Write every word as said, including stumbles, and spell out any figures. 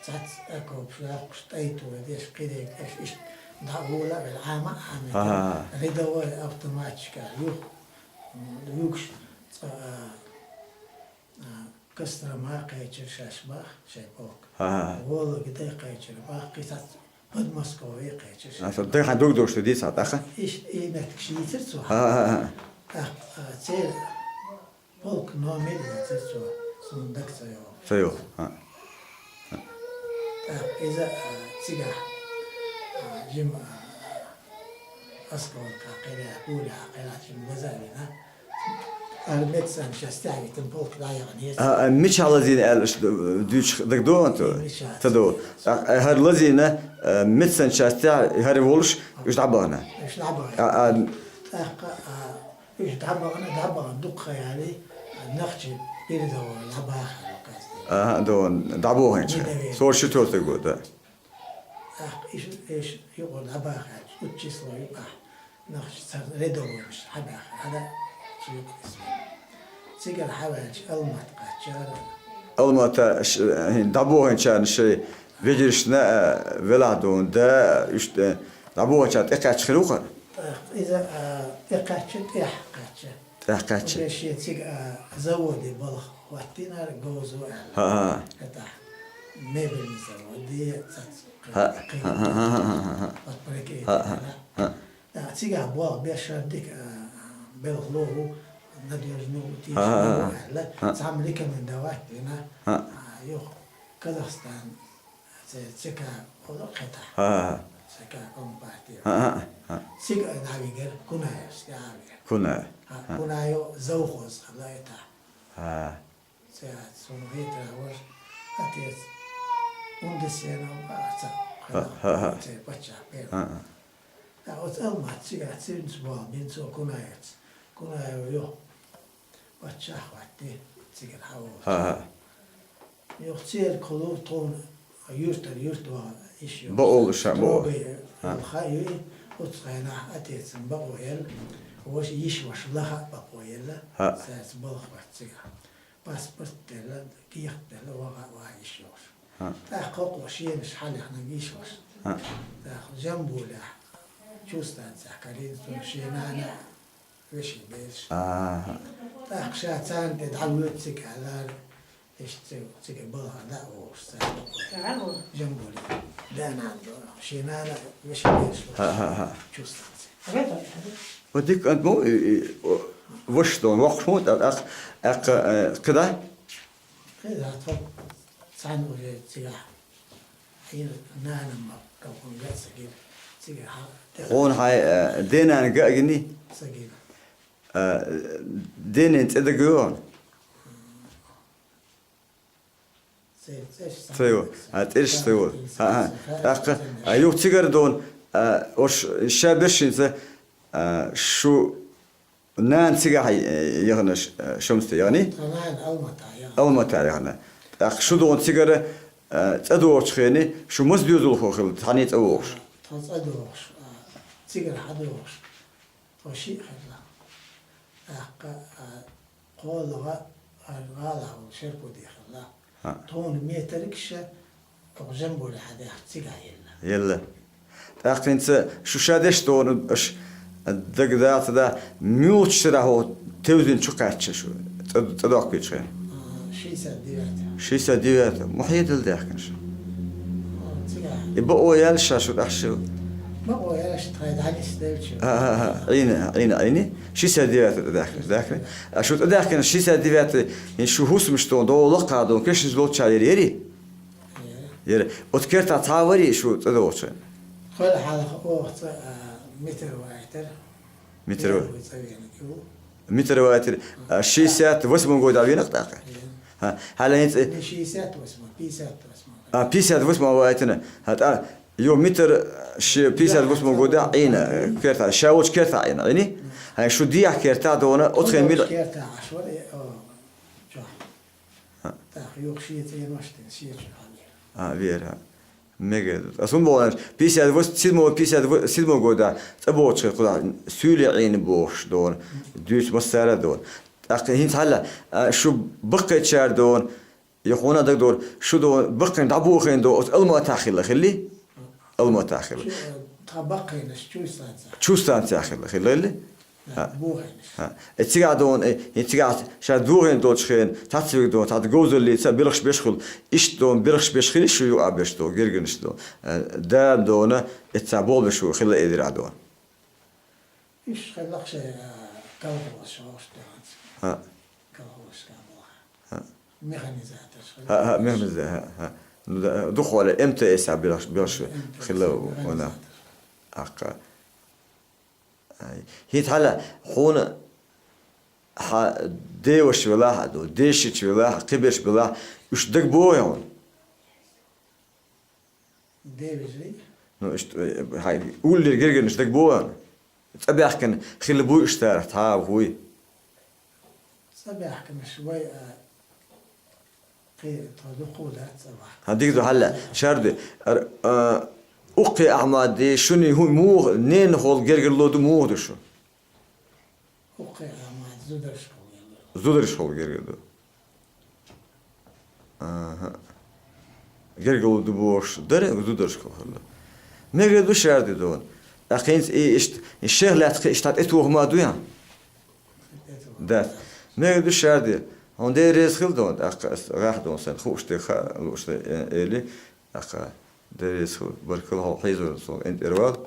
Цхьацца окопаш йоккхуш, тӀай тоха деш, кхидерг тӀеш, иштта дӀа а вола а велла, Ӏама а Ӏамийтина, рядовой автоматчика юха, м, югаш цкъа, а, а, Кострома кхаьчар шаьш бах, шоай полк. Вологда кхаьчар бах, кхы цхьацца Подмосковье кхаьчар шаьш. Аса дагахьа дуг дошта дийца тӀаккха? Иштта и меттигаш йийцар цо. ТӀаккха, а, церан полка номер йийцар цо, сона дага ца йоагӀа. Ца йоагӀа, а. ТӀаккха иза, а, цигахь, а, жима, а, осколках кхераш, пулях кхераш жима ваза а вина. Ара медсанчастьехь витина полка дӀаяхана еза. А, а, мичахь лазийна аьлла, уьш д-, дуьйцуш дагадогӀий хьуна? Мичахь. Ца до. А, а, хӀара лазийна, а, медсанчастьехь хӀара волуш, уьш дӀабахана. Уьш дӀабахана. А, а, тӀаккха, а, Уьш дӀабахана, дӀабахана дукха ха ялий, нохчий передовой дӀабахар казди. Аха, до, дӀабохийнача. Недоверие. Сорок четвёртый год, да. Ах, иш, иш, юкъа дӀабахар, ут число юкъа. Нохчий цар рядовойш хьабаха, хьада, чу юкъа иза. Цигара хьаваьлча Алмат кхаьччара. Алмата ш-, дӀабохийначарна шайн ведерашна, а, велахь дуна, да, уьш, а, дӀабохийначарна тӀекхаьчча хир ву хӀара? Иза, а, тӀекхаьчча, тӀехь кхаьчча. ТӀехь кхаьчча. Уже шен цига, а, заводе балха хӀоттийнара говзо аьлла. ХӀа-хӀа. ХӀетахь мебельный заводе, цац-, ХӀа. Кхин-, ХӀа-хӀа-хӀа-хӀа-хӀа. Под прикрытием, ХӀа-хӀа. Да. ХӀа. А, цигахь болх беш шардик, а, белхало ву, надёжный ву, тешна ву аьлла. ХӀа. Цхьамма рекомендовать вина, ХӀа. А, юха Казахстан, ЦК, олу кхетахь. ХӀа-хӀа. ЦК компартии. ХӀа-хӀа-хӀа. Цига дӀавигар, Кунаевс тӀе а вигар. Кунаев. ХӀа, ХӀа. Кунаев завхоз хилла итахь. ХӀа. Цхьа цунна витара ваша, отец Ундасенов, а, ца, ХӀа, ХӀа, ХӀа. Церан паччахь первый. ХӀа, ХӀа. А оцу Алмат цигахь цуьнца болх бина цо Кунаевца. Кунаев ю паччахь хӀотти, цигара хьаволчу. ХӀа, ХӀа. Юха церан кхулу тхуна юьртара юьрт ваха йиш йолуш. Бакъ олуш, бакъ. Строгай ХӀа. Хьал ха ю и, оцу хенахь отецан бакъо елла, ваша йиш ваша лаха а бакъо елла, ХӀа. Цаьрца балха вац цигахь. Паспорт делла, кехат делла, ваха а ваха йиш йолуш. ХӀа. ТӀаккха хӀокхо шенаш хьалехна йиш ваша. ХӀа. ТӀаккха Жамбулехь, чу станцехь карийна цунна шен нана а, вешин бераш. АхӀа. ТӀаккха ша царна тӀе дӀавоьду цига аьллара, иштта цига, цига балха дӀа а вогӀуш цара. Жамбуле. Да, нана, шен нана вешин бераш. ХӀа, хӀа, хӀа. Чу станцехь. Ва дика кӀант ма ву и, и, о, ваша ду, воккхуш ма ву, тӀаккха, тӀаккха, э, кхин дӀа? Кхин дӀа тхо цхьаьна уже цигахь. Хьайна нана ма кавхун ган ца гира. Цига хьа-, хьуна хьайн, э, денана ган а гиний? Ца гира. Э, денан цӀе дагайогӀий хьуна? Ца йо, а, цӀераш ца йо. ХӀа, хӀа. ТӀаккха, а, юха цигара дуна, а, ош ша бершинца, а, шу нана цигахь, э, яхана ш-, э, Шамсте, яханий? Тхан нана Алмата яхана. Алмата яхана. ТӀаккха шу дуна цигара, а, цӀа догӀучу хене, шу маса доьзалхо хилла, цхьаьний цӀа вогӀуш? Тхан цӀа догӀуш, а, цигара хьадогӀуш. Тхо шиъ хилла. ТӀаккха, а, кхоалгӀа, а, гӀалахь волу Шерпуди хилла. ХӀа. Тхуна метрикша, тхо Жамбуле хьадаьхча цигахь елла. Елла. ТӀаккха хӀинца шу ша деш дуна, аша дагадоцу да, муьлхачу шарахь тевзина чу кхаьчча шу, цӀа, цӀа доккхуьйтуш хенахь? А, шестьдесят девятый. Шестьдесят девятый. Мухьедал даьхкина шу? О, цигахь. И бакъо яьлла ша шу тӀехь шу? Бакъо яьлла ша тхайн дӀанисделча. А, а, а, Ӏийна, Ӏийна, Ӏийни? Шестьдесят девятый тӀе даьхкина, даьхкина. А шу тӀе даьхкина шестьдесят девятый, хӀинца шу хӀусамаш тхуна, догӀу лакха а ду, кешнаш долчча яра, яри? Яра. Оцу кертахь цхьа а варий шу цӀа догӀучу? Кхоьлу хьалха оха цӀа, а, Митр вайтар. Митр ва-, первый цӀа венаг ю. Митр вайтар, а, шестьдесят восьмом года венаг тӀаккха? Вен. ХӀа, хьала хӀинца. Не шестьдесят восьмом, пятьдесят восьмом. А, пятьдесят восьмом вайтина. ХӀа, тӀа, йо, Митр ши-, пятьдесят восьмом года Ӏийна, э, кертахь, ша волчу кертахь Ӏийна, Ӏийни? ХӀа, шу дехьа кертахь дуна, оцу хенахь мила? Кертахь, аш вара, э, о, чохь. ХӀа. ТӀаккха юха шен цӀенош дина, шен чу хьалира. А, вера. Мега. Ас хӀунда боху аьлча, пятьдесят восемь, седьмой, пятьдесят седьмой года цӀа бохучу хенахь кхузахь суьйле Ӏийна бохуш дуна, дуьйцу массара а дуна. ТӀаккха хӀинца хьала, а, шу баккхийчара дуна, Юха хьуна дагадогӀар, шу дон баккхийна дӀабохийна дон, оцу Алматахь хилла хилли? Алматахь хилла. Чу-, тхан баккхийнаш чуьйсанца. Чуьйсанца хилла, хилла хилли? Да, хӀа. Бохийнаш. ХӀа. Э, цигахь дон, э, э, цигахь ша дохийна долчу хенахь, цхьацца вига дон, цхьацца говзаллица белхаш беш хуьлу. Иштта дон, белхаш беш хилли шу юкъа беш дон, гергарнаш дон. Э, дана дона, эццахь болх беш ву хилла элира дон. Уьш хиллакх шайн, а, колхозаш хьоьгуш тӀехь. ХӀаъ. Колхозашка боху. ХӀаъ. Механизаторш хилла. ХӀаъ, хӀаъ, механиза-, хӀаъ, хӀаъ. Ну, да, дукха хьоле, М Т С а белхаш, белхаш хилла ву, вуна. ХӀаъ. ХӀинца хьала хьуна хьан деваш велахь а ду, дешича велахь а, кхиберш белахь а, уьш дагабогӀий хьуна? Девижий? Ну, иштта, э, хьайн уллера гергарнаш дагабогӀий хьуна? ЦӀа баьхкина хилла буй уьш цара, тхьа а, хӀуй? ЦӀа баьхкинарш вай, а, кхин тхо дукха дац цӀа баьхкина. ХӀан, дика ду хьала, шарди. Ар-, а, Уккхе Ахьмади, шуний хӀун муха, ненахол гергарло ду муха ду шу? Уккхе Ахьмад зударшкахула гергарло. Зударшкахула гергарло. Аха. Гергарло ду бохуш дара, зударшкахула. Мегар ду шарди дон. ТӀаккха хӀинца и иштта, и шех лаьцна кхин иштта тӀетоха ма ду ян? Дац. Мегар ду шарди. Хьуна Дела реза хила дон, тӀаккха ас гӀахь дон сан, хууш де хаа, лууш де, э, эли. ТӀаккха Дела реза хила, баркалла хьо хьийзор сон, энтӀер вал.